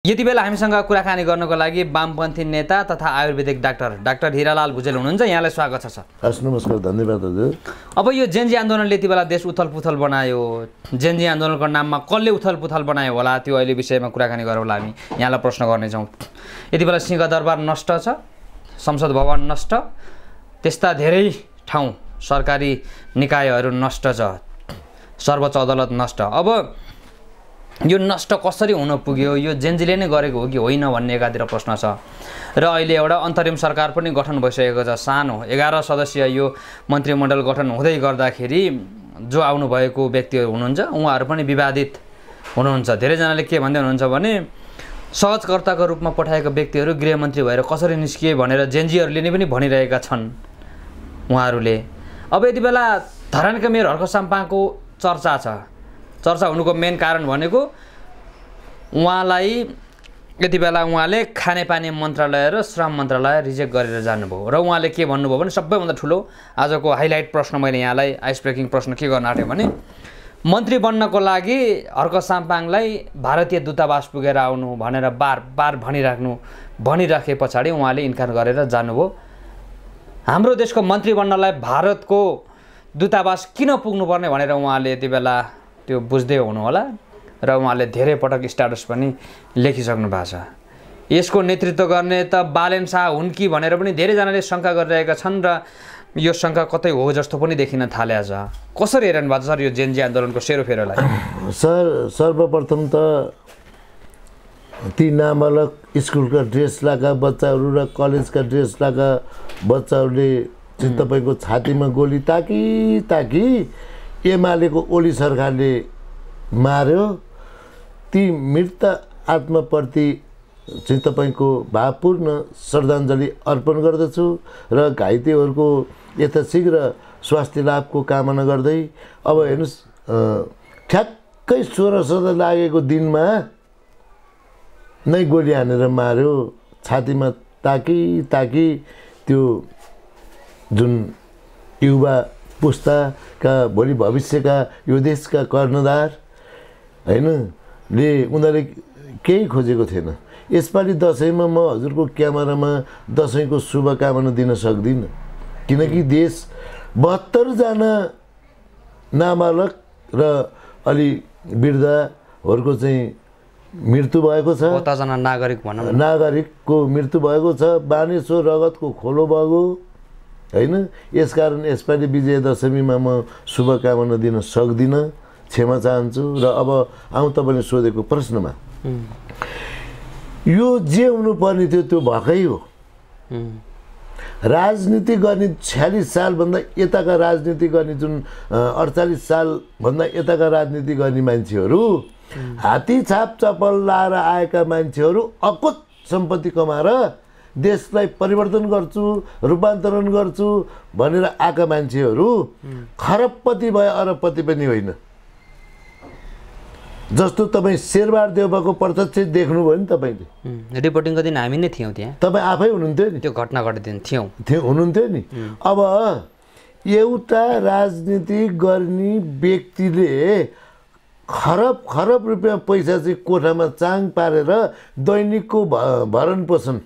यति बेला हामीसँग कुराकानी गर्नको लागि वामपन्थी नेता तथा आयुर्वेदिक डाक्टर हीरालाल भुजेल हुनुहुन्छ। यहाँलाई स्वागत छ सर। हस्, नमस्कार, धन्यवाद हजुर। अब यो जेनजी आन्दोलनले यति बेला देश उथलपुथल बनायो। जेनजी आन्दोलनको नाममा कसले उथलपुथल बनायो होला, त्यो अहिले विषयमा कुराकानी गरौँला। हामी यहाँलाई प्रश्न गर्नेछौँ। यति बेला सिंहदरबार नष्ट छ, संसद भवन नष्ट, त्यस्ता धेरै ठाउँ सरकारी निकायहरू नष्ट छ, सर्वोच्च अदालत नष्ट। अब यो नष्ट कसरी हुन पुग्यो? यो जेनजीले नै गरेको हो कि होइन भन्ने एकातिर प्रश्न छ। र अहिले एउटा अन्तरिम सरकार पनि गठन भइसकेको छ। सानो 11 सदस्यीय यो मन्त्रीमण्डल गठन हुँदै गर्दाखेरि जो आउनुभएको व्यक्तिहरू हुनुहुन्छ उहाँहरू पनि विवादित हुनुहुन्छ। धेरैजनाले के भन्दै हुनुहुन्छ भने सहजकर्ताको रूपमा पठाएको व्यक्तिहरू गृहमन्त्री भएर कसरी निस्किए भनेर जेनजीहरूले नै पनि भनिरहेका छन् उहाँहरूले। अब यति बेला धरानका मेयर हर्क साम्पाङको चर्चा हुनुको मेन कारण भनेको उहाँलाई यति बेला उहाँले खानेपानी मन्त्रालय र श्रम मन्त्रालय रिजेक्ट गरेर जानुभयो। र उहाँले के भन्नुभयो भने सबैभन्दा ठुलो आजको हाइलाइट प्रश्न मैले यहाँलाई आइस ब्रेकिङ प्रश्न के गर्न आँटेँ भने मन्त्री बन्नको लागि हर्क साम्पाङलाई भारतीय दूतावास पुगेर आउनु भनेर बार भनिराखे पछाडि उहाँले इन्कार गरेर जानुभयो। हाम्रो देशको मन्त्री बन्नलाई भारतको दूतावास किन पुग्नुपर्ने भनेर उहाँले यति बेला त्यो बुझ्दै हुनु होला र उहाँले धेरै पटक स्ट्याटस पनि लेखिसक्नु भएको छ। यसको नेतृत्व गर्ने त बालेन शाह हुन् कि भनेर पनि धेरैजनाले शङ्का गरिरहेका छन् र यो शङ्का कतै हो जस्तो पनि देखिन थालेको छ। कसरी हेर्नु भएको छ सर यो जेनजी आन्दोलनको सेरोफेरोलाई? सर, सर्वप्रथम त ती नाबालक स्कुलका ड्रेस लगाएका बच्चाहरू र कलेजका ड्रेस लगाएका बच्चाहरूले चाहिँ तपाईँको छातीमा गोली ताकी एमालेको ओली सरकारले मार्यो। ती मृत आत्माप्रति चाहिँ तपाईँको भावपूर्ण श्रद्धाञ्जली अर्पण गर्दछु र घाइतेहरूको यथाशीघ्र स्वास्थ्य लाभको कामना गर्दै अब हेर्नुहोस्, ठ्याक्कै 16 सदस्य लागेको दिनमा नै गोली हानेर मार्यो। छातीमा ताकी त्यो जुन युवा पुस्ताका भोलि भविष्यका यो देशका कर्णधार होइन ले उनीहरूले केही खोजेको थिएन। यसपालि दसैँमा म हजुरको क्यामेरामा दसैँको शुभकामना दिन सक्दिनँ, किनकि देश 72 जना नाबालक र अलि वृद्धहरूको चाहिँ मृत्यु भएको छ। 50 जना नागरिकको मृत्यु भएको छ। बानेश्वर रगतको खोलो भएको होइन। यसकारण यसपालि विजय दशमीमा म शुभकामना दिन सक्दिनँ, क्षमा चाहन्छु। र अब आउँ तपाईँले सोधेको प्रश्नमा, यो जे हुनुपर्ने थियो त्यो भएकै हो। राजनीति गर्ने 46 सालभन्दा यताका राजनीति गर्ने, जुन 48 सालभन्दा यताका राजनीति गर्ने मान्छेहरू, हात्ती छाप चप्पल लाएर आएका मान्छेहरू अकुत सम्पत्ति कमाएर देशलाई परिवर्तन गर्छु, रूपान्तरण गर्छु भनेर आएका मान्छेहरू खरबपति भए, अरबपति पनि होइन। जस्तो तपाईँ शेरबहादुर देउवाको प्रत्यक्ष देख्नुभयो नि तपाईँले। रिपोर्टिङको दिन हामी नै थियौँ त्यहाँ। तपाईँ आफै हुनुहुन्थ्यो नि, त्यो घटना घटेको दिन हुनुहुन्थ्यो नि। अब एउटा राजनीति गर्ने व्यक्तिले खरब रुपियाँ पैसा चाहिँ कोठामा चाङ पारेर दैनिकको भरण पोषण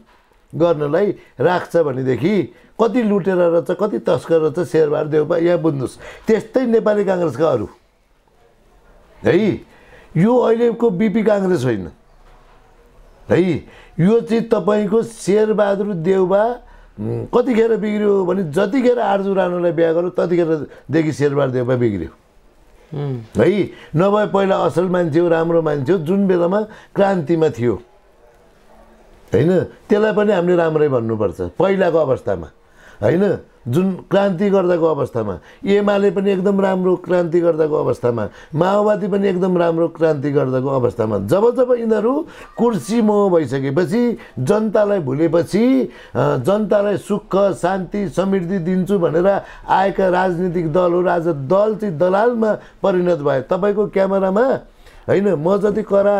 गर्नलाई राख्छ भनेदेखि कति लुटेर रहेछ, कति तस्कर रहेछ शेरबहादुर देउवा। यहाँ बुझ्नुहोस्, त्यस्तै नेपाली काङ्ग्रेसका अरू है। यो अहिलेको बिपी काङ्ग्रेस होइन है। यो चाहिँ तपाईँको शेरबहादुर देउवा कतिखेर बिग्रियो भने जतिखेर आर्जु राणालाई बिहा गर्यो ततिखेरदेखि शेरबहादुर देउवा बिग्रियो है। नभए पहिला असल मान्छे हो, राम्रो मान्छे हो, जुन बेलामा क्रान्तिमा थियो होइन, त्यसलाई पनि हामीले राम्रै भन्नुपर्छ। पहिलाको अवस्थामा होइन, जुन क्रान्ति गर्दाको अवस्थामा, एमाले पनि एकदम राम्रो क्रान्ति गर्दाको अवस्थामा, माओवादी पनि एकदम राम्रो क्रान्ति गर्दाको अवस्थामा, जब यिनीहरू कुर्सी मोह भइसकेपछि, जनतालाई भुलेपछि, जनतालाई सुख शान्ति समृद्धि दिन्छु भनेर आएका राजनीतिक दलहरू आज दल चाहिँ दलालमा परिणत भए। तपाईँको क्यामेरामा होइन, म जति कडा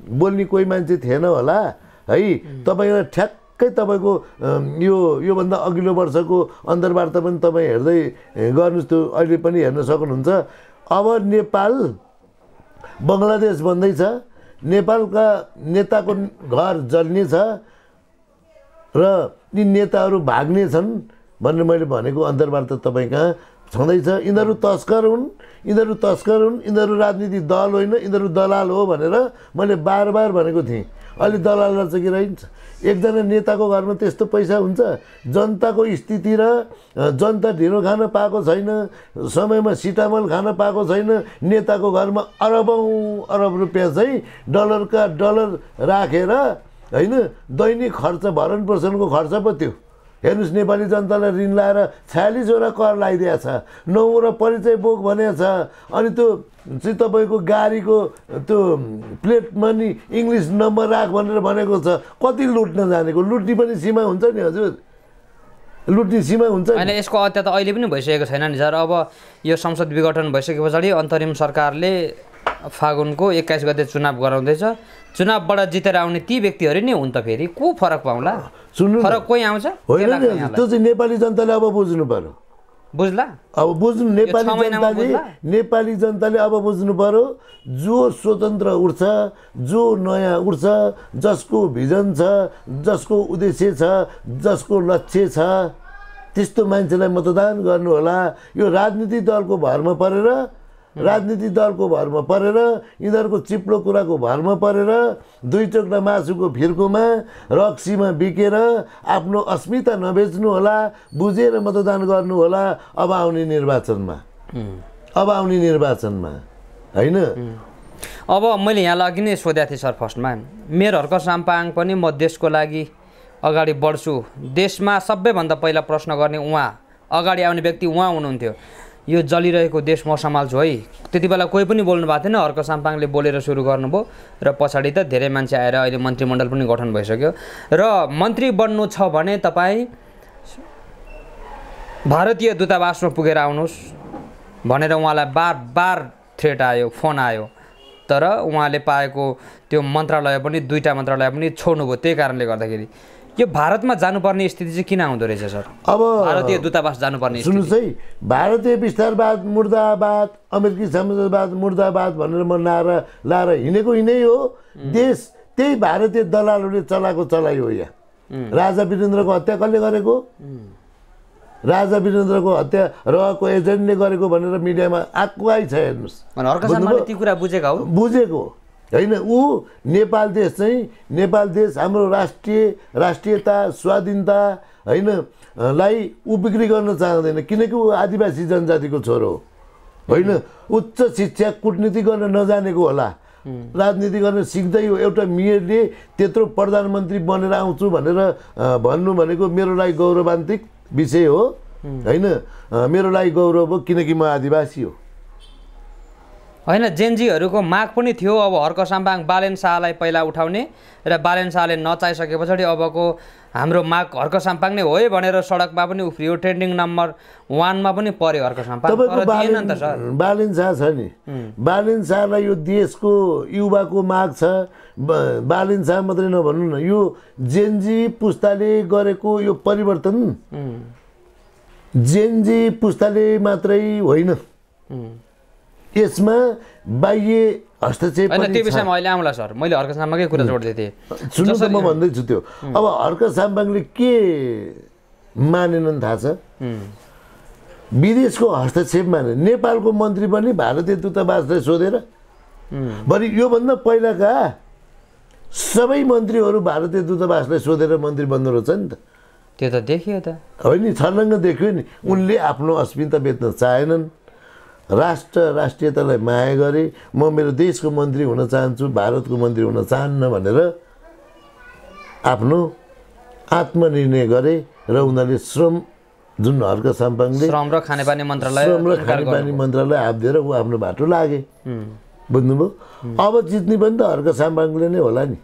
बोल्ने कोही मान्छे थिएन होला है। तपाईँलाई ठ्याक्कै तपाईँको योभन्दा अघिल्लो वर्षको अन्तर्वार्ता पनि तपाईँ हेर्दै गर्नुहोस्, त्यो अहिले पनि हेर्न सक्नुहुन्छ। अब नेपाल बङ्गलादेश भन्दैछ, नेपालका नेताको घर जल्नेछ र ती नेताहरू भाग्नेछन् भनेर मैले भनेको अन्तर्वार्ता तपाईँ कहाँ छँदैछ। यिनीहरू तस्कर हुन्, यिनीहरू राजनीतिक दल होइन, यिनीहरू दलाल हो भनेर मैले बार बार भनेको थिएँ। अहिले दलाल रहेछ कि रहन्छ? एकजना नेताको घरमा त्यस्तो पैसा हुन्छ? जनताको स्थिति र जनता ढिँडो खान पाएको छैन, समयमा सिटामल खान पाएको छैन, नेताको घरमा अरबौँ अरब रुपियाँ चाहिँ डलरका डलर राखेर होइन दैनिक खर्च भरण पोषणको खर्च पो त्यो। हेर्नुहोस् नेपाली जनतालाई ऋण लाएर 46वटा कर लगाइदिएको छ, 9वटा परिचय बोक भनेको छ। अनि त्यो चाहिँ तपाईँको गाडीको त्यो प्लेटमा नि इङ्ग्लिस नम्बर राख भनेर भनेको छ। कति लुट्न जानेको? लुट्ने पनि सीमा हुन्छ नि हजुर, लुट्ने सीमा हुन्छ। होइन यसको हत्या त अहिले पनि भइसकेको छैन नि सर। अब यो संसद विघटन भइसके पछाडि अन्तरिम सरकारले फागुनको 21 गते चुनाव गराउँदैछ। चुनावबाट जितेर आउने ती व्यक्तिहरू नै हुन् त फेरि को फरक पाउला? सुन्नु, फरक कोही आउँछ? होइन नि, त्यो चाहिँ नेपाली जनताले अब बुझ्नु पर्यो। बुझ्ला? अब बुझ्नु, नेपाली जनताले अब बुझ्नु पर्यो। जो स्वतन्त्र उठ्छ, जो नयाँ उठ्छ, जसको भिजन छ, जसको उद्देश्य छ, जसको लक्ष्य छ, त्यस्तो मान्छेलाई मतदान गर्नु होला। यो राजनीतिक दलको भरमा परेर यिनीहरूको चिप्लो कुराको भरमा परेर दुई टुक्रा मासुको फिर्कोमा रक्सीमा बिकेर आफ्नो अस्मिता नबेच्नु होला। बुझेर मतदान गर्नु होला अब आउने निर्वाचनमा होइन। अब मैले यहाँलाई अघि नै सोधेको थिएँ सर फर्स्टमा, मेरो हर्क साम्पाङ पनि म देशको लागि अगाडि बढ्छु, देशमा सबैभन्दा पहिला प्रश्न गर्ने उहाँ, अगाडि आउने व्यक्ति उहाँ हुनुहुन्थ्यो। यो जलिरहेको देश म सम्हाल्छु है, त्यति बेला कोही पनि बोल्नु भएको थिएन। हर्क साम्पाङले बोलेर सुरु गर्नुभयो र पछाडि त धेरै मान्छे आएर अहिले मन्त्रीमण्डल पनि गठन भइसक्यो। र मन्त्री बन्नु छ भने तपाईँ भारतीय दूतावासमा पुगेर आउनुहोस् भनेर उहाँलाई बार बार थ्रेट आयो, फोन आयो। तर उहाँले पाएको त्यो मन्त्रालय पनि, दुईवटा मन्त्रालय पनि छोड्नुभयो। त्यही कारणले गर्दाखेरि यो भारतमा जानुपर्ने स्थिति चाहिँ किन आउँदो रहेछ सर? अब भारतीय दूतावास जानुपर्ने। सुन्नुहोस् है, भारतीय विस्तारवाद मुर्दाबाद, अमेरिकी साम्राज्यवाद मुर्दाबाद भनेर म नारा लाएर हिँडेको हो। देश त्यही भारतीय दलालहरूले चलाएको चलाइ हो। यहाँ राजा वीरेन्द्रको हत्या कसले गरेको? राजा वीरेन्द्रको हत्या रहेको एजेन्टले गरेको भनेर मिडियामा आएको छ। हेर्नुहोस्, हर्क साम्पाङले ती कुरा बुझेको होइन। ऊ नेपाल देश हाम्रो राष्ट्रियता स्वाधीनता होइन लाई ऊ बिक्री गर्न चाहँदैन, किनकि ऊ आदिवासी जनजातिको छोरो होइन। उच्च शिक्षा कुटनीति गर्न नजानेको होला, राजनीति गर्न सिक्दै हो। एउटा मेयरले त्यत्रो प्रधानमन्त्री बनेर आउँछु भनेर भन्नु भनेको मेरो लागि गौरवान्वित विषय हो होइन। मेरो लागि गौरव हो किनकि म आदिवासी हो होइन। जेनजीहरूको माग पनि थियो अब हर्क साम्पाङ बालेन शाहलाई पहिला उठाउने र बालेन शाहले नचाहिसके पछाडि अबको हाम्रो माग हर्क साम्पाङ नै हो है भनेर सडकमा पनि उफ्रियो। ट्रेन्डिङ नम्बर 1मा पनि पर्यो हर्क साम्पाङ। बालेन शाह छ नि, बालेन शाहलाई यो देशको युवाको माग छ। बालेन शाह मात्रै नभन्नु न, यो जेनजी पुस्ताले गरेको यो परिवर्तन जेनजी पुस्ताले मात्रै होइन, यसमा बाह्य हस्तक्षेप होइन। त्यो विषयमा अहिले आउँला सर, मैले हर्क साम्पाङकै कुरा जोड्दै थिएँ। सुन्नु त, म भन्दैछु त्यो। अब हर्क साम्पाङले के मानेनन् थाहा छ? विदेशको हस्तक्षेप माने। नेपालको मन्त्री पनि भारतीय दूतावासलाई सोधेर, बरु योभन्दा पहिलाका सबै मन्त्रीहरू भारतीय दूतावासलाई सोधेर मन्त्री बन्नु रहेछ नि त। त्यो त देखियो त होइन, छर्लङ्ग देखियो नि। उनले आफ्नो अस्मिता बेच्न चाहेनन्, राष्ट्रियतालाई माया गरे। म मेरो देशको मन्त्री हुन चाहन्छु, भारतको मन्त्री हुन चाहन्न भनेर आफ्नो आत्मनिर्णय गरे। र उनीहरूले श्रम, जुन हर्क साम्पाङले श्रम र खानेपानी मन्त्रालय हाप्दिएर ऊ आफ्नो बाटो लागे। बुझ्नुभयो? अब जित्ने पनि त हर्क साम्पाङले नै होला नि।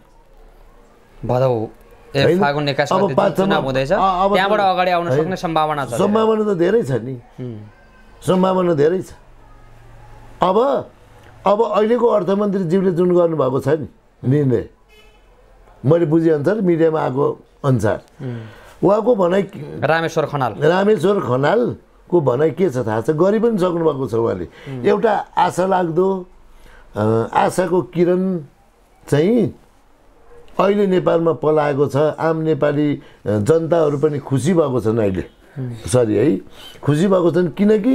फागुन 21 गते चुनाव हुँदैछ, त्यहाँबाट अगाडि आउन सक्ने सम्भावना छ। सम्भावना त धेरै छ नि, सम्भावना धेरै छ। अब अहिलेको अर्थमन्त्रीज्यूले जुन गर्नुभएको छ नि निर्णय, मैले बुझेअनुसार मिडियामा आएको अनुसार उहाँको भनाइ, रामेश्वर खनालको भनाइ के छ थाहा छ? गरि पनि सक्नुभएको छ उहाँले। एउटा आशा लाग्दो, आशाको किरण चाहिँ अहिले नेपालमा पलाएको छ। आम नेपाली जनताहरू पनि खुसी भएको छन् अहिले, सरी है, खुसी भएको छन् किनकि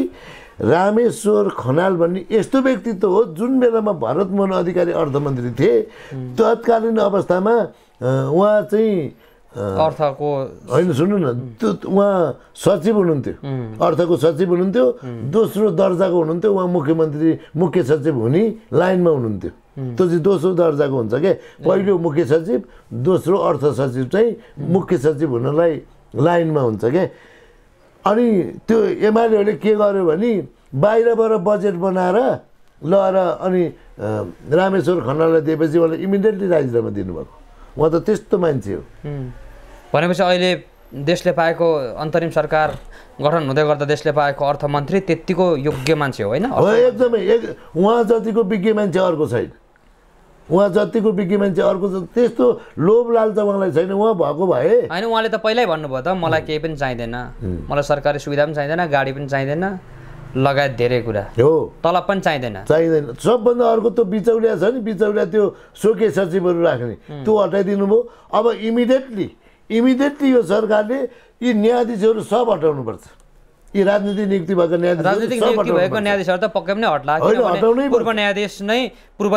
रामेश्वर खनाल भन्ने यस्तो व्यक्तित्व हो जुन बेलामा भरतमोहन अधिकारी अर्थमन्त्री थिए तत्कालीन अवस्थामा उहाँ चाहिँ अर्थको होइन, सुन्नु न, उहाँ सचिव हुनुहुन्थ्यो, अर्थको सचिव हुनुहुन्थ्यो, दोस्रो दर्जाको हुनुहुन्थ्यो, उहाँ मुख्य सचिव हुने लाइनमा हुनुहुन्थ्यो। त्यो चाहिँ दोस्रो दर्जाको हुन्छ क्या, पहिलो मुख्य सचिव, दोस्रो अर्थ सचिव चाहिँ मुख्य सचिव हुनलाई लाइनमा हुन्छ क्या। अनि त्यो एमालेहरूले के गर्यो भने बाहिरबाट बजेट बनाएर लगेर अनि रामेश्वर खनाललाई दिएपछि उहाँले इमिडिएटली राजीनामा दिनुभएको। उहाँ त त्यस्तो मान्छे हो। भनेपछि अहिले देशले पाएको अन्तरिम सरकार गठन हुँदै गर्दा देशले पाएको अर्थमन्त्री त्यतिको योग्य मान्छे हो होइन? एकदमै, उहाँ जतिको विज्ञ मान्छे अर्को छैन, उहाँ जतिको विज्ञ मान्छे अर्को त्यस्तो लोभ लालच उहाँलाई छैन। उहाँ भएको भए होइन, उहाँले त पहिल्यै भन्नुभयो त मलाई केही पनि चाहिँदैन, मलाई सरकारी सुविधा पनि चाहिँदैन, गाडी पनि चाहिँदैन, लगायत धेरै कुरा हो, तलब पनि चाहिँदैन। सबभन्दा अर्को त्यो बिचौलिया छ नि, बिचौलिया त्यो सोके सचिवहरू राख्ने त्यो हटाइदिनु भयो। अब इमिडिएटली यो सरकारले यी न्यायाधीशहरू सब हटाउनुपर्छ। यी राजनीतिक नियुक्ति भएको न्यायाधीशहरू त पक्कै पनि हट्ला, किनभने पूर्व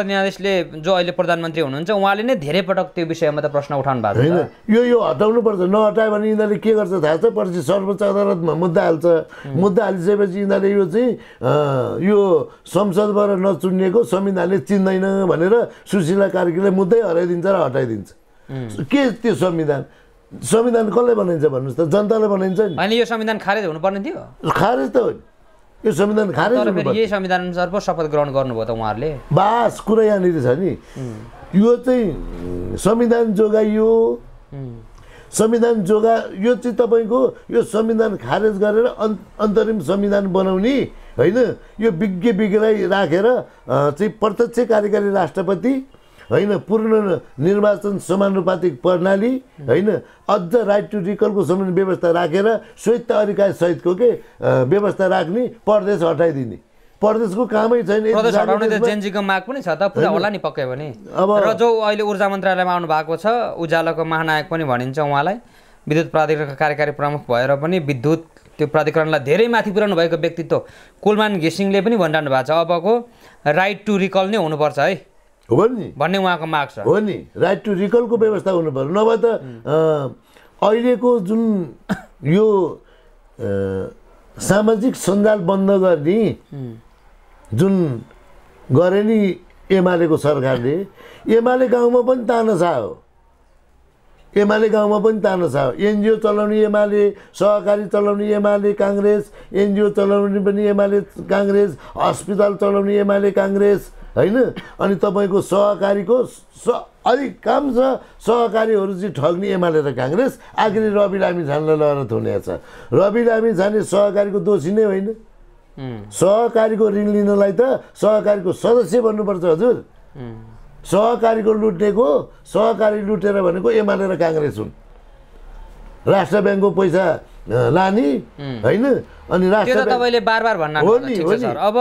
न्यायाधीशले जो अहिले प्रधानमन्त्री हुनुहुन्छ उहाँले नै धेरै पटक त्यो विषयमा त प्रश्न उठाउनु भएको छ। यो हटाउनुपर्छ। नहटायो भने यिनीहरूले के गर्छ थाहा छ? पछि सर्वोच्च अदालतमा मुद्दा हाल्छ। मुद्दा हालिसकेपछि यिनीहरूले यो चाहिँ यो संसदबाट नचुनिएको संविधानले चिन्दैन भनेर सुशीला कार्कीलाई मुद्दै हराइदिन्छ र हटाइदिन्छ। के त्यो संविधान कसले बनाइन्छ भन्नुहोस् त? जनताले बनाइन्छ नि। अनि यो संविधान खारेज हुनुपर्ने थियो? खारेज त होइन, यो संविधान खारेज हुनुपर्छ। यही संविधान अनुसार पो शपथ ग्रहण गर्नुभयो त उहाँहरूले। बास कुरा यहाँनिर छ नि, यो चाहिँ संविधान जोगाइयो, संविधान यो चाहिँ तपाईँको यो संविधान खारेज गरेर अन्तरिम संविधान बनाउने होइन, यो विज्ञलाई राखेर चाहिँ प्रत्यक्ष कार्यकारी राष्ट्रपति होइन, पूर्ण निर्वाचन समानुपातिक प्रणाली होइन, अझ राइट टु रिकलको सम्बन्धी व्यवस्था राखेर स्वायत्त अधिकार सहितको के व्यवस्था राख्ने, प्रदेश हटाइदिने। प्रदेशको कामै छैन। प्रदेश हटाउने त जेनजीको माग पनि छ त, पुरा होला नि पक्कै पनि। र जो अहिले ऊर्जा मन्त्रालयमा आउनु भएको छ, उज्यालोको महानायक पनि भनिन्छ उहाँलाई, विद्युत प्राधिकरणका कार्यकारी प्रमुख भएर पनि विद्युत त्यो प्राधिकरणलाई धेरै माथि पुर्याउनु भएको व्यक्तित्व कुलमान घिसिङले पनि भनिरहनु भएको छ अबको राइट टु रिकल नै हुनुपर्छ है, हो नि भन्ने उहाँको माग छ। हो नि, राइट टु रिकलको व्यवस्था हुनु पर्यो। नभए त अहिलेको जुन यो सामाजिक सञ्जाल बन्द गर्ने जुन गरे नि एमालेको सरकारले, एमाले गाउँमा पनि तानासा हो, एमाले गाउँमा पनि तानासा हो। एनजिओ चलाउने एमाले, सहकारी चलाउने एमाले काङ्ग्रेस, एनजिओ चलाउने पनि एमाले काङ्ग्रेस, अस्पताल चलाउने एमाले काङ्ग्रेस होइन। अनि तपाईँको सहकारीको अधिकांश सहकारीहरू चाहिँ ठग्ने एमाले र काङ्ग्रेस। आखिरी रवि लामिछानेलाई लगेर थुनेको छ। रवि लामिछाने सहकारीको दोषी नै होइन, सहकारीको ऋण लिनलाई त सहकारीको सदस्य बन्नुपर्छ हजुर। सहकारीको लुटेको, सहकारी लुटेर भनेको एमाले र काङ्ग्रेस हुन्। राष्ट्र ब्याङ्कको पैसा लाने होइन, अनि राष्ट्र तपाईँले बार भन्न अब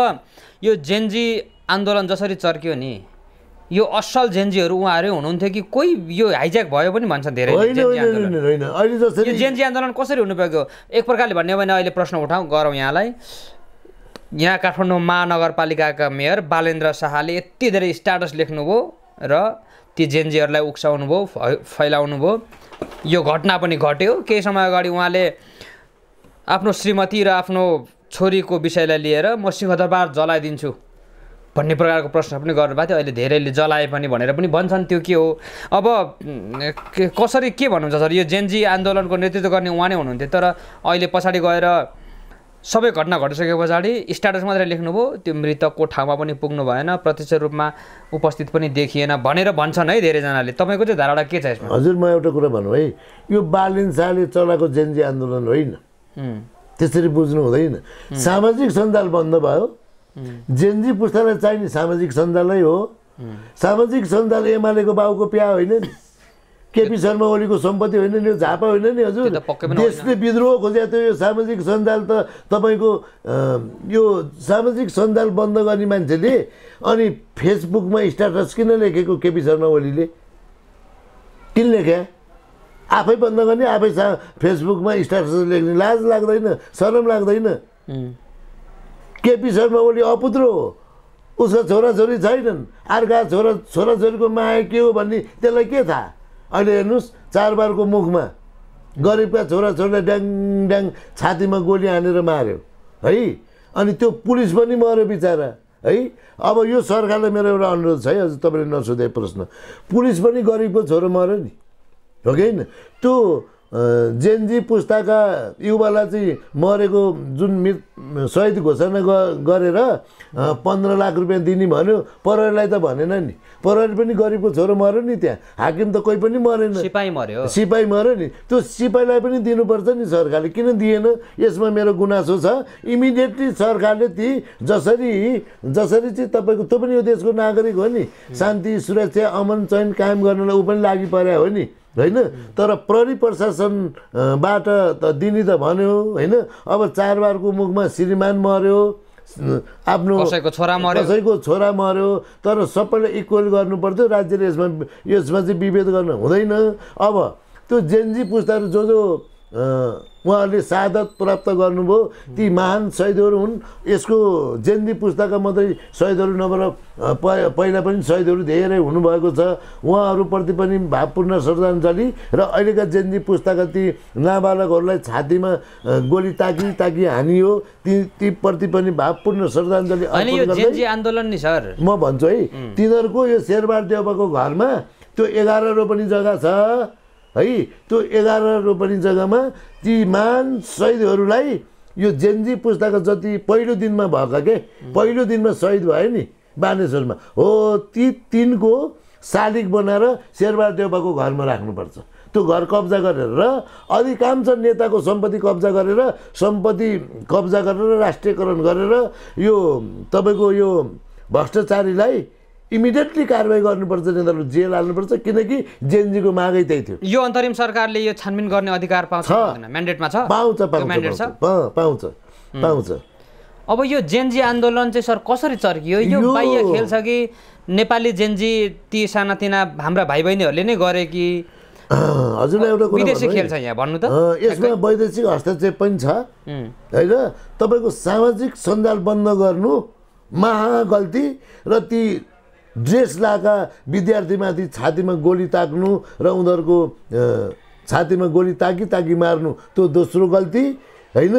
यो जेनजी आन्दोलन जसरी चर्कियो नि, यो असल जेनजीहरू उहाँहरू हुनुहुन्थ्यो कि कोही यो हाइज्याक भयो पनि भन्छ धेरै? यो जेनजी आन्दोलन कसरी हुनु पुग्यो? एक प्रकारले भन्ने हो भने अहिले प्रश्न उठाउँ गरौँ यहाँलाई, यहाँ काठमाडौँ महानगरपालिकाका मेयर बालेन्द्र शाहले यति धेरै स्ट्याटस लेख्नुभयो र ती जेनजीहरूलाई उक्साउनु भयो, फैलाउनु भयो। यो घटना पनि घट्यो। केही समय अगाडि उहाँले आफ्नो श्रीमती र आफ्नो छोरीको विषयलाई लिएर म सिंहदरबार जलाइदिन्छु भन्ने प्रकारको प्रश्न पनि गर्नुभएको थियो। अहिले धेरैले जलाए पनि भनेर पनि भन्छन्, त्यो के हो? अब कसरी के भन्नुहुन्छ सर? यो जेनजी आन्दोलनको नेतृत्व गर्ने उहाँ नै हुनुहुन्थ्यो, तर अहिले पछाडि गएर सबै घटना घटिसके पछाडि स्ट्याटस मात्रै लेख्नुभयो, त्यो मृतकको ठाउँमा पनि पुग्नु भएन, प्रत्यक्ष रूपमा उपस्थित पनि देखिएन भनेर भन्छन् है धेरैजनाले। तपाईँको चाहिँ धारणा के छ यसमा? हजुर, म एउटा कुरा भनौँ है, यो बालेन्द्र शाहले चलाएको जेनजी आन्दोलन होइन, त्यसरी बुझ्नु हुँदैन। सामाजिक सञ्जाल बन्द भयो, जेनजी पुस्तालाई चाहिने सामाजिक सञ्जालै हो। सामाजिक सञ्जाल एमालेको बाउको प्या होइन नि, केपी शर्मा ओलीको सम्पत्ति होइन नि, यो झापा होइन नि हजुर। देशले विद्रोह खोजे त यो सामाजिक सञ्जाल त तपाईँको यो सामाजिक सञ्जाल बन्द गर्ने मान्छेले अनि फेसबुकमा स्ट्याटस किन लेखेको केपी शर्मा ओलीले? किन लेखे? आफै बन्द गर्ने, आफै फेसबुकमा स्ट्याटस लेख्ने लाज लाग्दैन, शरम लाग्दैन? केपी शर्मा ओली अपुत्र हो, उसका छोराछोरी छैनन्, अर्का छोराछोरीको माया के हो भन्ने त्यसलाई के थाहा? अहिले हेर्नुहोस् चाडबाडको मुखमा गरिबका छोराछोरीलाई ड्याङ ड्याङ छातीमा गोली हानेर मार्यो है, अनि त्यो पुलिस पनि मर्यो बिचरा है। अब यो सरकारलाई मेरो एउटा अनुरोध छ है, हजुर तपाईँले नसोधे प्रश्न, पुलिस पनि गरिबको छोरो मर्यो नि, हो कि होइन? त्यो जेनजी पुस्ताका युवालाई चाहिँ मरेको जुन शहीद घोषणा गरेर 15 लाख रुपियाँ दिने भन्यो, प्रहरीलाई त भनेन नि, प्रहरी पनि गरिबको छोरो मर्यो नि, त्यहाँ हाकिम त कोही पनि मरेन, सिपाही मर्यो नि, त्यो सिपाहीलाई पनि दिनुपर्छ नि सरकारले, किन दिएन? यसमा मेरो गुनासो छ। इमिडिएटली सरकारले ती जसरी चाहिँ तपाईँको त्यो पनि यो देशको नागरिक हो नि, शान्ति सुरक्षा अमन चयन कायम गर्नलाई ऊ पनि लागि परे हो नि, होइन? तर प्रहरी प्रशासनबाट त दिने त भन्यो होइन। अब चाडबाडको मुखमा श्रीमान मर्यो, आफ्नो कसैको छोरा मर्यो, तर सबैलाई इक्वल गर्नु पर्थ्यो, राज्यले यसमा चाहिँ विभेद गर्न हुँदैन। अब त्यो जेनजी पुस्ताहरू जो उहाँहरूले शहादत प्राप्त गर्नुभयो ती महान शहीदहरू हुन्। यसको जेनजी पुस्ताका मात्रै शहीदहरू नभएर पहिला पनि शहीदहरू धेरै हुनुभएको छ, उहाँहरूप्रति पनि भावपूर्ण श्रद्धाञ्जली। र अहिलेका जेनजी पुस्ताका ती नाबालकहरूलाई छातीमा गोली ताकी हानियो, ती प्रति पनि भावपूर्ण श्रद्धाञ्जली आन्दोलन नि सर। म भन्छु है, तिनीहरूको यो शेरबहादुर देउपाको घरमा त्यो 11 रोपनी जग्गा छ है, त्यो 11 रोपनी जग्गामा ती महान शहीदहरूलाई यो जेनजी पुस्ताका जति पहिलो दिनमा भएका के पहिलो दिनमा शहीद भयो नि बानेश्वरमा हो, ती तिनको शालिग बनाएर शेरबहादुर देउपाको घरमा राख्नुपर्छ। त्यो घर कब्जा गरेर र अधिकांश नेताको सम्पत्ति कब्जा गरेर राष्ट्रियकरण गरेर यो तपाईँको यो भ्रष्टाचारीलाई इमिडिएटली कारवाही गर्नुपर्छ, नेताहरू जेल हाल्नुपर्छ, किनकि जेनजीको मागै त्यही थियो। यो अन्तरिम सरकारले यो छानबिन गर्ने अधिकार पाउँछ, म्यान्डेटमा छ? पाउँछ। अब यो जेनजी आन्दोलन चाहिँ सर कसरी चर्कियो? यो बाह्य खेल छ कि नेपाली जेनजी ती सानातिना हाम्रा भाइ बहिनीहरूले नै गरे कि हजुरलाई एउटा कुरा विदेशी खेल छ यहाँ भन्नु त? यसमा वैदेशिक हस्तक्षेप पनि छ होइन। तपाईँको सामाजिक सञ्जाल बन्द गर्नु महागल्ती र ती ड्रेस लाएका विद्यार्थीमाथि छातीमा गोली ताक्नु र उनीहरूको छातीमा गोली ताकी मार्नु त्यो दोस्रो गल्ती होइन।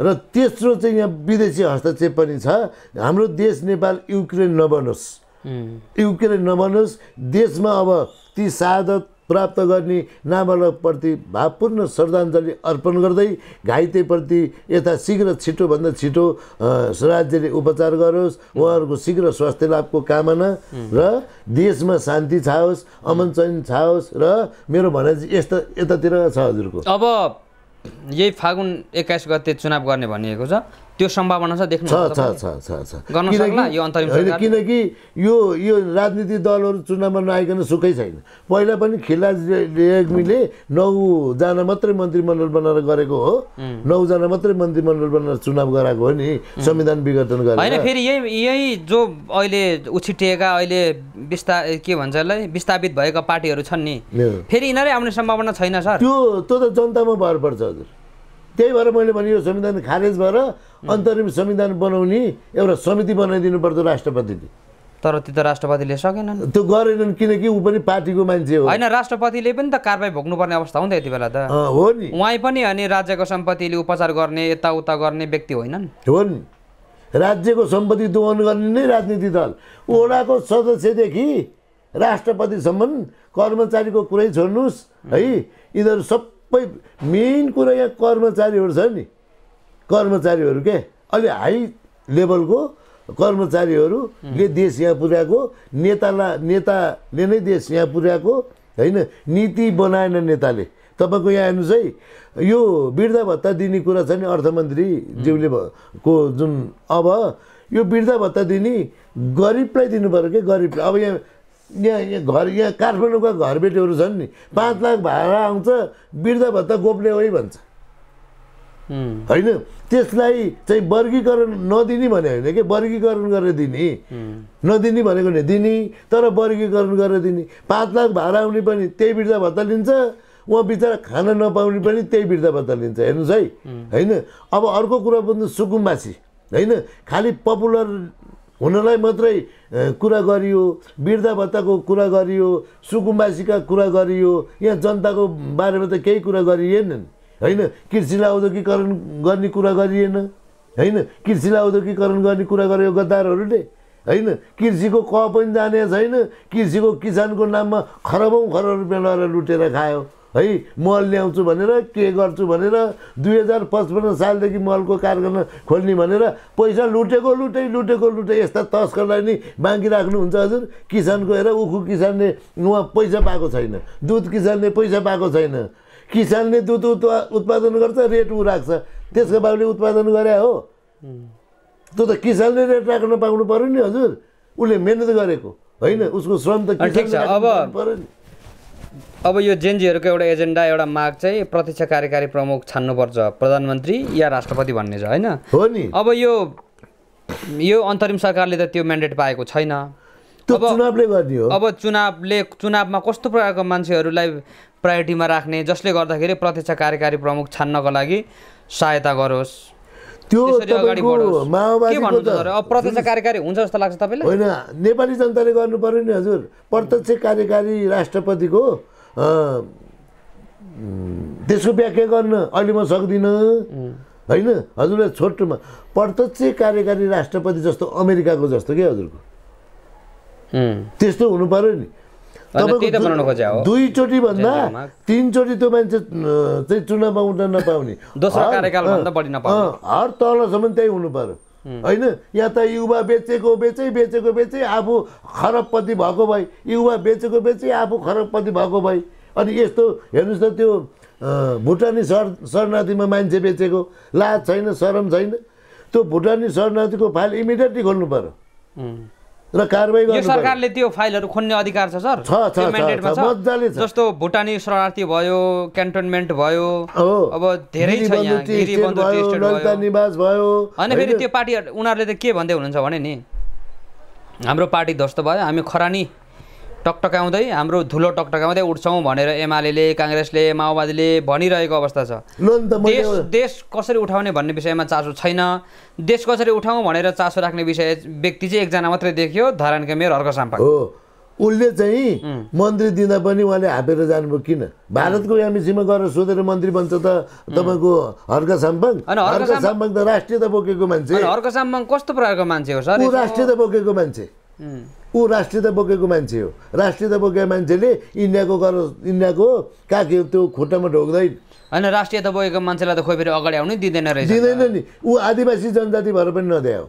र तेस्रो चाहिँ यहाँ विदेशी हस्तक्षेप पनि छ। हाम्रो देश नेपाल युक्रेन नबनोस्, देशमा अब ती शहादत प्राप्त गर्ने नाबालकप्रति भावपूर्ण श्रद्धाञ्जली अर्पण गर्दै घाइतेप्रति यथाशीघ्र छिटोभन्दा छिटो राज्यले उपचार गरोस्, उहाँहरूको शीघ्र स्वास्थ्य लाभको कामना र देशमा शान्ति छाओस्, अमन चयन छाओस्। र मेरो भनाइ चाहिँ यतातिर छ हजुरको। अब यही फागुन 21 गते चुनाव गर्ने भनिएको छ, त्यो सम्भावना छ देख्नु गर्न सक्ला यो अन्तरिम सरकार? किनकि यो राजनीतिक दलहरू चुनावमा नआइकन सुखै छैन। पहिला पनि खिलाज रेग्मीले 9 जना मात्रै मन्त्रीमण्डल बनाएर गरेको हो, 9 जना मात्रै मन्त्रीमण्डल बनाएर चुनाव गराएको हो नि, संविधान विघटन गरेर होइन। फेरि यही जो अहिले उछिटिएका अहिले के भन्छ यसलाई विस्थापित भएका पार्टीहरू छन् नि, फेरि यिनीहरू आउने सम्भावना छैन सर? त्यो त जनतामा भर पर्छ हजुर। त्यही भएर मैले भने यो संविधान खारेज भएर अन्तरिम संविधान बनाउने एउटा समिति बनाइदिनु पर्छ राष्ट्रपतिले। तर त्यो त राष्ट्रपतिले सकेनन्, त्यो गरेनन्, किनकि ऊ पनि पार्टीको मान्छे हो। होइन, राष्ट्रपतिले पनि त कारबाही भोग्नुपर्ने अवस्था हुन्छ यति बेला त। हो नि, उहाँ पनि अनि राज्यको सम्पत्तिले उपचार गर्ने यताउता गर्ने व्यक्ति होइनन्। हो नि, राज्यको सम्पत्ति दोहन गर्ने नै राजनीतिक दल। वडाको सदस्यदेखि राष्ट्रपतिसम्म कर्मचारीको कुरै छोड्नुहोस् है, यिनीहरू सबै मेन कुरा यहाँ कर्मचारीहरू छ नि, कर्मचारीहरू के अलि हाई लेभलको कर्मचारीहरूले देश यहाँ पुर्याएको, नेताले नै देश यहाँ पुर्याएको होइन। नीति बनाएन नेताले। तपाईँको यहाँ हेर्नुहोस् है, यो वृद्ध भत्ता दिने कुरा छ नि अर्थमन्त्रीज्यूले को जुन, अब यो वृद्ध भत्ता दिने गरिबलाई दिनु पऱ्यो क्या, गरिबलाई। अब यहाँ यहाँ काठमाडौँका घरबेटीहरू छन् नि 5 लाख भाडा आउँछ वृद्ध भत्ता गोप्ने होइ भन्छ होइन त्यसलाई चाहिँ वर्गीकरण नदिने भने होइन कि वर्गीकरण गरेर दिने नदिने भनेको नि दिने तर वर्गीकरण गरेर दिने 5 लाख भाडा आउने पनि त्यही वृद्ध भत्ता लिन्छ उहाँ बिचरा खान नपाउने पनि त्यही वृद्ध भत्ता लिन्छ हेर्नुहोस् है होइन अब अर्को कुरा भन्नु सुकुम्बासी होइन खालि पपुलर हुनलाई मात्रै कुरा गरियो वृद्ध भत्ताको कुरा गरियो सुकुम्बासीका कुरा गरियो यहाँ जनताको बारेमा त केही कुरा गरिएन होइन कृषिलाई औद्योगिकरण गर्ने कुरा गरिएन होइन कृषिलाई औद्योगिकरण गर्ने कुरा गर्यो गद्दारहरूले होइन कृषिको क पनि जाने छैन कृषिको किसानको नाममा खरबौँ खरब रुपियाँ लगाएर लुटेर खायो है मल ल्याउँछु भनेर के गर्छु भनेर 2055 सालदेखि मलको कारखाना खोल्ने भनेर पैसा लुटेको यस्ता तस्करलाई नि बाँकी राख्नुहुन्छ हजुर किसानको हेर उखु किसानले उहाँ पैसा पाएको छैन दुध किसानले पैसा पाएको छैन किसानले दुध उत्पादन गर्छ रेट ऊ राख्छ त्यसको बाबुले उत्पादन गरे हो त्यो त किसानले रेट राख्न पाउनु पर्यो नि हजुर उसले मेहनत गरेको होइन उसको श्रम त किसानले पर्यो नि अब यो जेनजीहरूको एउटा एजेन्डा एउटा माग चाहिँ प्रत्यक्ष कार्यकारी प्रमुख छान्नुपर्छ प्रधानमन्त्री या राष्ट्रपति भन्ने छ होइन हो नि अब यो अन्तरिम सरकारले त त्यो म्यान्डेट पाएको छैन अब चुनावले गर्ने हो अब चुनावमा कस्तो प्रकारको मान्छेहरूलाई प्रायोरिटीमा राख्ने जसले गर्दाखेरि प्रत्यक्ष कार्यकारी प्रमुख छान्नको लागि सहायता गरोस् त्यो अगाडि बढोस् माओवादीको त अब प्रत्यक्ष कार्यकारी हुन्छ जस्तो लाग्छ तपाईँलाई होइन नेपाली जनताले गर्नु पर्यो नि हजुर प्रत्यक्ष कार्यकारी राष्ट्रपतिको त्यसको व्याख्या गर्न अहिले म सक्दिनँ होइन हजुरलाई छोटोमा प्रत्यक्ष कार्यकारी राष्ट्रपति जस्तो अमेरिकाको जस्तो के हजुरको त्यस्तो हुनु पर्यो नि दुईचोटि भन्दा 3 चोटि त्यो मान्छे चाहिँ चुनावमा उठ्न नपाउने दोस्रो कार्यकाल भन्दा बढी नपाउने हर तलसम्म त्यही हुनु पर्यो होइन यहाँ त युवा बेचेको आफू खरबपति भएको भए युवा बेचेको आफू खरबपति भएको भए अनि यस्तो हेर्नुहोस् त त्यो भुटानी शरणार्थीमा मान्छे बेचेको लाज छैन शरम छैन त्यो भुटानी शरणार्थीको फाइल इमिडिएटली खोल्नु पर्यो र कारबाही गर्नु यो सरकारले त्यो फाइलहरू खोल्ने अधिकार छ सर छ मजाले छ जस्तो भुटानी शरणार्थी भयो क्यान्टोनमेन्ट भयो अब धेरै छ यहाँ गिरिबन्धु टी स्टेट ललिता निवास भयो अनि फेरि त्यो पार्टी उनीहरूले त के भन्दै हुनुहुन्छ भने नि हाम्रो पार्टी ध्वस्त भयो हामी खरानी टकटकाउँदै हाम्रो धुलो टकटकाउँदै उठ्छौँ भनेर एमाले काङ्ग्रेसले माओवादीले भनिरहेको अवस्था छ देश कसरी उठाउने भन्ने विषयमा चासो छैन देश कसरी उठाउँ भनेर चासो राख्ने विषय व्यक्ति चाहिँ एकजना मात्रै देखियो धरानका मेयर हर्क साम्पाङ हो उसले चाहिँ मन्त्री दिँदा पनि उहाँले हापेर जानुभयो किन भारतको एमएसीमा गएर सोधेर मन्त्री बन्छ त तपाईँको हर्क साम्पाङ हर्क साम्पाङ त राष्ट्रियता बोकेको मान्छे हर्क साम्पाङ कस्तो प्रकारको मान्छे हो सर ऊ राष्ट्रियता बोकेको मान्छे ऊ राष्ट्रियता बोकेको मान्छे हो राष्ट्रियता बोकेको मान्छेले इन्डियाको काकी त्यो खुट्टामा ढोक्दैन होइन राष्ट्रियता बोकेको मान्छेलाई त खोइ फेरि अगाडि आउनै दिँदैन रहेछ दिँदैन नि ऊ आदिवासी जनजाति भएर पनि नदियो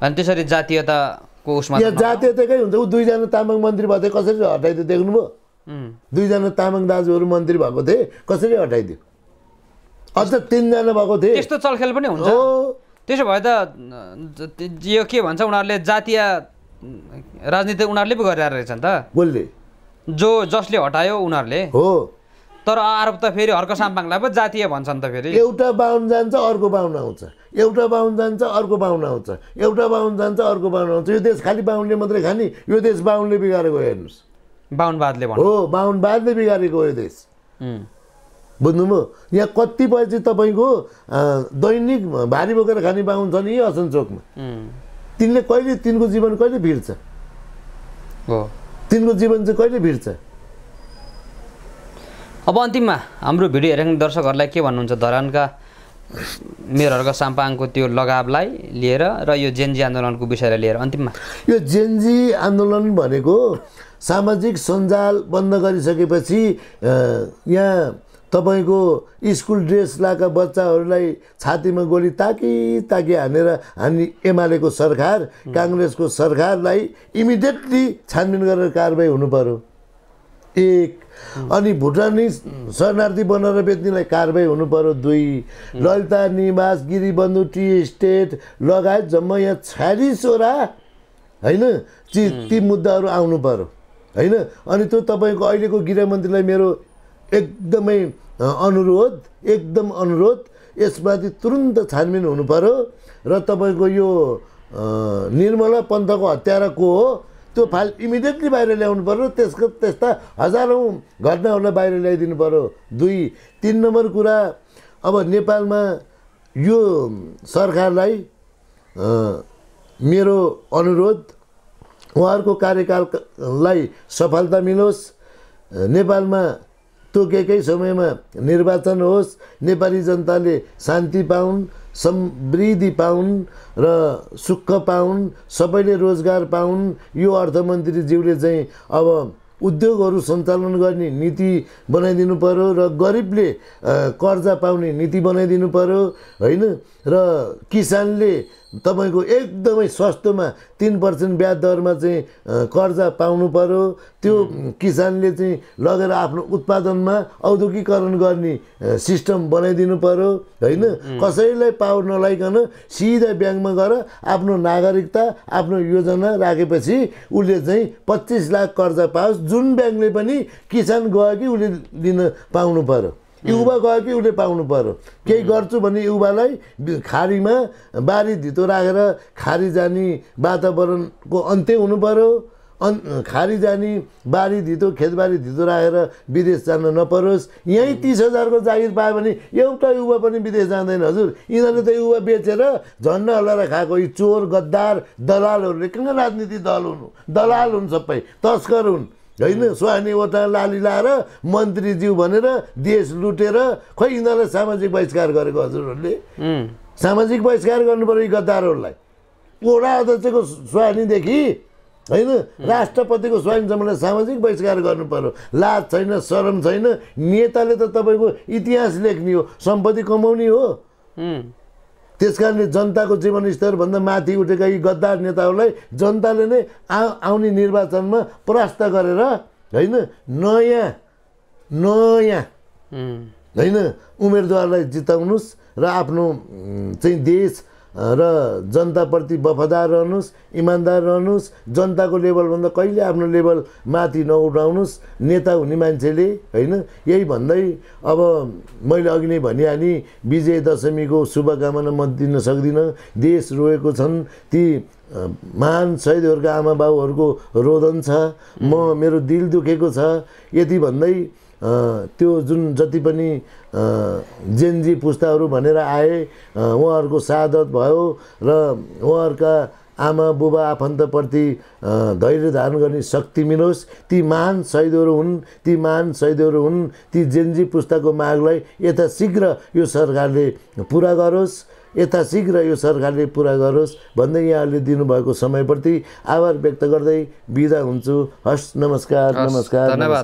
अनि त्यसरी जातीयताको उसमा यहाँ जातीयताकै हुन्छ ऊ 2 जना तामाङ मन्त्री भएको थिए कसरी हटाइदियो देख्नुभयो 2 जना तामाङ दाजुहरू मन्त्री भएको थिए कसरी हटाइदियो अझ 3 जना भएको थिए त्यस्तो चलखेल पनि हुन्छ त्यसो भए त यो के भन्छ उनीहरूले जातीय राजनीति उनीहरूले पो गरिरहेको रहेछन् त बोल्ले जसले हटायो उनीहरूले हो तर आरोप त फेरि हर्क साम्पाङलाई पो जातीय भन्छन् त फेरि एउटा बाहुन जान्छ अर्को बाहुन आउँछ एउटा बाहुन जान्छ अर्को बाहुन आउँछ एउटा बाहुन जान्छ अर्को बाहुन आउँछ यो देश खालि बाहुनले मात्रै खाने यो देश बाहुनले बिगारेको हेर्नुहोस् बाहुनवादले भन्नु हो बाहुनवादले बिगारेको यो देश बुझ्नुभयो यहाँ कतिपय चाहिँ तपाईँको दैनिक भारी बोकेर खाने बाहुन छ नि असनचोकमा तिनले कहिले तिनको जीवन कहिले भिड्छ हो तिनको जीवन चाहिँ कहिले भिड्छ अब अन्तिममा हाम्रो भिडियो हेरेको दर्शकहरूलाई के भन्नुहुन्छ धरानका मेयरहरुका साम्पाङको त्यो लगावलाई लिएर र यो जेनजी आन्दोलनको विषयलाई लिएर अन्तिममा यो जेनजी आन्दोलन भनेको सामाजिक सञ्जाल बन्द गरिसकेपछि यहाँ तपाईको स्कुल ड्रेस लाका बच्चाहरूलाई छातीमा गोली ताकी हानेर हामी एमालेको सरकार कांग्रेसको सरकारलाई इमिडिएटली छानबिन गरेर कारबाही हुनु पर्यो। एक अनि भुटानी शरणार्थी बनाएर बेच्नेलाई कारबाही हुनु पर्यो। दुई ललिता निवास गिरीबन्धु टी स्टेट लगायत जम्मा यहाँ 46 वटा होइन ती मुद्दाहरू आउनु पर्यो होइन। अनि त्यो तपाईँको अहिलेको गृहमन्त्रीलाई मेरो एकदमै एकदम अनुरोध, यसमाथि तुरुन्त छानबिन हुनु पर्यो र तपाईँको यो निर्मला पन्तको हत्यारा को हो त्यो फाइल इमिडिएटली बाहिर ल्याउनु पर्यो। त्यस्ता हजारौँ घटनाहरूलाई बाहिर ल्याइदिनु पर्यो। 2 3 नम्बर कुरा, अब नेपालमा यो सरकारलाई मेरो अनुरोध, उहाँहरूको कार्यकाललाई सफलता मिलोस्, नेपालमा तोकेकै समयमा निर्वाचन होस्, नेपाली जनताले शान्ति पाउन्, समृद्धि पाउन् र सुख पाउन्, सबैले रोजगार पाउन्। यो अर्थमन्त्रीज्यूले चाहिँ अब उद्योगहरू सञ्चालन गर्ने नीति बनाइदिनु पर्यो र गरिबले कर्जा पाउने नीति बनाइदिनु पर्यो होइन। र किसानले तपाईँको एकदमै सस्तोमा 3% ब्याज दरमा चाहिँ कर्जा पाउनु पर्यो। त्यो किसानले चाहिँ लगेर आफ्नो उत्पादनमा औद्योगिकरण गर्ने सिस्टम बनाइदिनु पर्यो होइन। कसैलाई पावर नलाइकन सिधा ब्याङ्कमा गएर आफ्नो नागरिकता, आफ्नो योजना राखेपछि उसले चाहिँ 25 लाख कर्जा पाओस्। जुन ब्याङ्कले पनि किसान गयो कि उसले लिन पाउनु पर्यो, युवा गयो कि उसले पाउनु पर्यो। केही गर्छु भने युवालाई खारीमा बारी धितो राखेर खारी जाने वातावरणको अन्त्य हुनु पर्यो। खारी जाने बारी धितो खेतबारी धितो राखेर विदेश जान नपरोस्। यहीँ 30,000 को जागिर पायो भने एउटा युवा पनि विदेश जाँदैन हजुर। यिनीहरूले त युवा बेचेर झन्डा हल्लाएर खाएको यी चोर गद्दार दलालहरूले कहाँ राजनीति दल हुनु, दलाल हुन्, सबै तस्कर हुन् होइन। सुहानी ओटा लाली लाएर मन्त्रीज्यू भनेर देश लुटेर खै यिनीहरूलाई सामाजिक बहिष्कार गरेको हजुरहरूले। सामाजिक बहिष्कार गर्नु पर्यो यी गद्दारहरूलाई। वडा अध्यक्षको सुहानीदेखि होइन राष्ट्रपतिको सुहानीसम्मलाई सामाजिक बहिष्कार गर्नु पर्यो। लाज छैन, शरम छैन। नेताले त तपाईँको इतिहास लेख्ने हो, सम्पत्ति कमाउने हो। त्यस कारणले जनताको जीवनस्तरभन्दा माथि उठेका यी गद्दार नेताहरूलाई जनताले नै आउने निर्वाचनमा परास्त गरेर होइन नयाँ होइन उम्मेदवारलाई जिताउनुहोस् र आफ्नो चाहिँ देश र जनताप्रति वफादार रहनुहोस्, इमान्दार रहनुहोस्। जनताको लेभलभन्दा कहिले आफ्नो लेभल माथि नउठाउनुहोस् नेता हुने मान्छेले होइन। यही भन्दै अब मैले अघि नै भनिहालेँ, विजय दशमीको शुभकामना म दिन सक्दिनँ। देश रोएको छन्, ती महान शहीदहरूका आमा बाबुहरूको रोदन छ। मेरो दिल दुखेको छ। यति भन्दै त्यो जुन जति पनि जेनजी पुस्ताहरू भनेर आए उहाँहरूको शहादत भयो र उहाँहरूका आमा बुबा आफन्तप्रति धैर्य धारण गर्ने शक्ति मिलोस्। ती महान शहीदहरू हुन्, ती महान शहीदहरू हुन्। ती जेनजी पुस्ताको मागलाई यथाशीघ्र यो सरकारले पुरा गरोस्, यथाशीघ्र यो सरकारले पुरा गरोस् भन्दै यहाँहरूले दिनुभएको समयप्रति आभार व्यक्त गर्दै बिदा हुन्छु। हस्, नमस्कार, नमस्कार, नमस्कार।